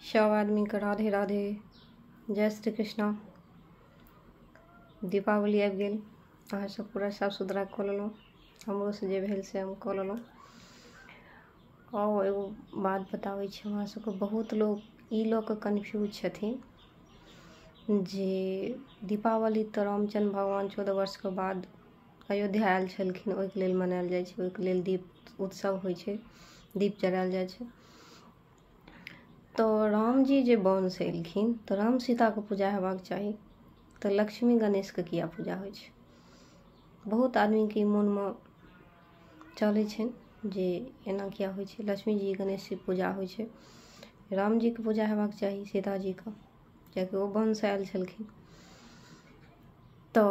सब आदमीके राधे राधे, जय श्री कृष्णा। दीपावली आबि गेल, अहाँ सब पूरा साफ सुथरा कऽ लेलहुँ, हमरोसँ जे भेल से हम कऽ लेलहुँ। आओर एगो बात बताबै छी अहाँ सबके, बहुत लोक ई लऽ कऽ कन्फ्यूज छथिन जे दीपावली तऽ रामचन्द्र भगवान 14 वर्षके बाद अयोध्या आयल छलखिन, ओहिके लेल मनायल जाइ छै, ओहिके लेल दीप उत्सव होइ छै, दीप जरायल जाइ छै। तऽ रामजी जे वनसँ एलखिन तऽ राम सीताके पूजा हेबाक चाही, तऽ लक्ष्मी गणेशके किया पूजा होइ छै? बहुत आदमीके मोनमे चलै छनि जे एना किया होइ छै, लक्ष्मी जी गणेशके पूजा होइ छै, रामजीके पूजा हेबाक चाही सीताजीके, कियाकि ओ वनसँ आयल छलखिन। तऽ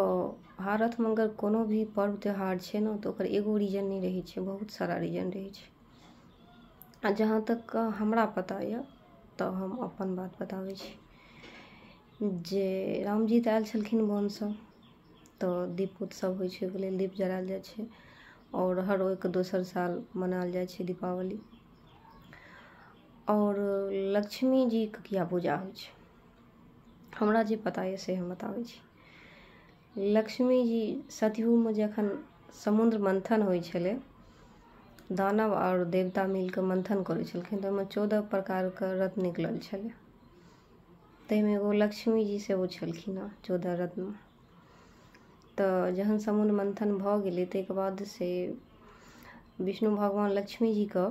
भारतमे अगर कोनो भी पर्व त्योहार छै ने, तऽ ओकर एगो रीजन नहि रहै छै, बहुत सारा रीजन रहै छै। आ जहाँ तक हमरा पता यऽ तऽ हम अपन बात बताबै छी जे रामजी तऽ आयल छलखिन वनसँ, तऽ दीप उत्सव होइ छै, ओहिके लेल दीप जरायल जाइ छै आओर हर ओहिके दोसर साल मनायल जाइ छै दीपावली। आओर लक्ष्मी जीके किया पूजा होइ छै, हमरा जे पता यऽ से हम बताबै छी। लक्ष्मी जी सतयुगमे जखन समुद्र मन्थन होइ छलै, दानव आओर देवता मिलके मन्थन करै छलखिन, तऽ ओहिमे 14 प्रकारके रत्न निकलल छलै, ताहिमे एगो लक्ष्मी जी सेहो छलखिन हँ 14 रत्नमे। तऽ जहन समुद्र मन्थन भऽ गेलै ताहिके बाद से विष्णु भगवान लक्ष्मी जीके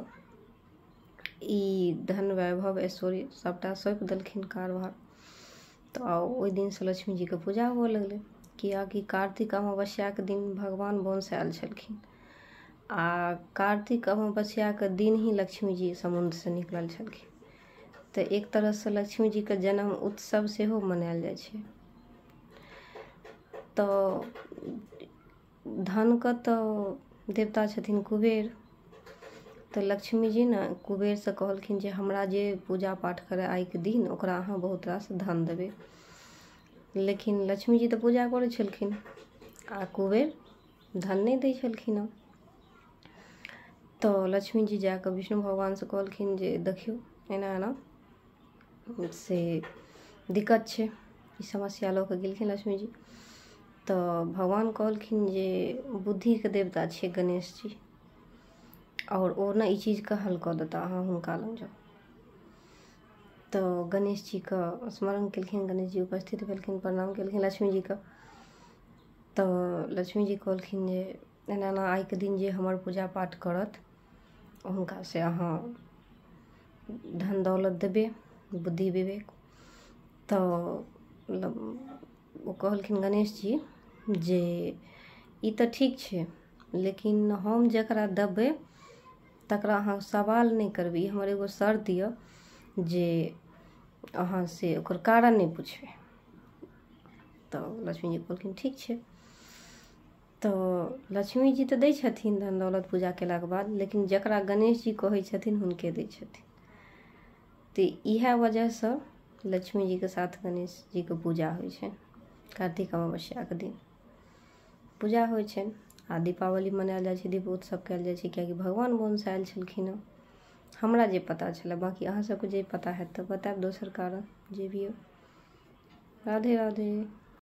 ई धन वैभव ऐश्वर्य सभटा सौंपि देलखिन कारभार। तऽ ओहि दिनसँ लक्ष्मी जीके पूजा हुअ लगलै, कियाकि कार्तिक अमावस्याके दिन भगवान वनसँ आयल छलखिन आ कार्तिक अमावस्याके दिन ही लक्ष्मी जी समुद्रसँ निकलल छलखिन। तऽ एक तरहसँ लक्ष्मी जीके जन्म उत्सव सेहो मनायल जाइ छै। तऽ धनके तऽ देवता छथिन कुबेर, तऽ लक्ष्मी जी ने कुबेरसँ कहलखिन जे हमरा जे पूजा पाठ करय आइके दिन ओकरा अहाँ बहुत रास धन देबै। लेकिन लक्ष्मी जी तऽ पूजा करै छलखिन आ कुबेर धन नहि दै छलखिन हँ। तऽ लक्ष्मी जी जाकऽ विष्णु भगवानसँ कहलखिन जे देखियौ एना एना से दिक्कत छै, ई समस्या लऽ कऽ गेलखिन लक्ष्मी जी। तऽ भगवान कहलखिन जे बुद्धिके देवता छियै गणेश जी, आओर ओ ने ई चीजके हल कऽ देता, अहाँ हुनका लग जाउ। तऽ गणेश जीके स्मरण केलखिन, गणेश जी उपस्थित भेलखिन, प्रणाम केलखिन लक्ष्मी जीके। तऽ लक्ष्मी जी कहलखिन जे एना एना आइके दिन जे हमर पूजा पाठ करत हुनका से अहाँ धन दौलत देबै, बुद्धि विवेक। तऽ मतलब ओ कहलखिन गणेश जी जे ई तऽ ठीक छै, लेकिन हम जकरा देबै तकरा अहाँ सवाल नहि करबै, ई हमर एगो शर्त यऽ जे अहाँ से ओकर कारण नहि पुछबै। तऽ लक्ष्मी जी कहलखिन ठीक छै। तऽ लक्ष्मी जी तऽ दै छथिन धन दौलत पूजा केलाके बाद, लेकिन जकरा गणेश जी कहै छथिन हुनके दै छथिन। तऽ इएह वजहसँ लक्ष्मी जीके साथ गणेश जीके पूजा होइ छनि, कार्तिक अमावस्याके दिन पूजा होइ छनि आ दीपावली मनायल जाइ छै, दीप उत्सव कयल जाइ छै, कियाकि भगवान वनसँ आयल छलखिन हँ। हमरा जे पता छलै, बाँकी अहाँ सबके जे पता हैत तऽ बतायब, दोसर कारण जे भी हो। राधे राधे।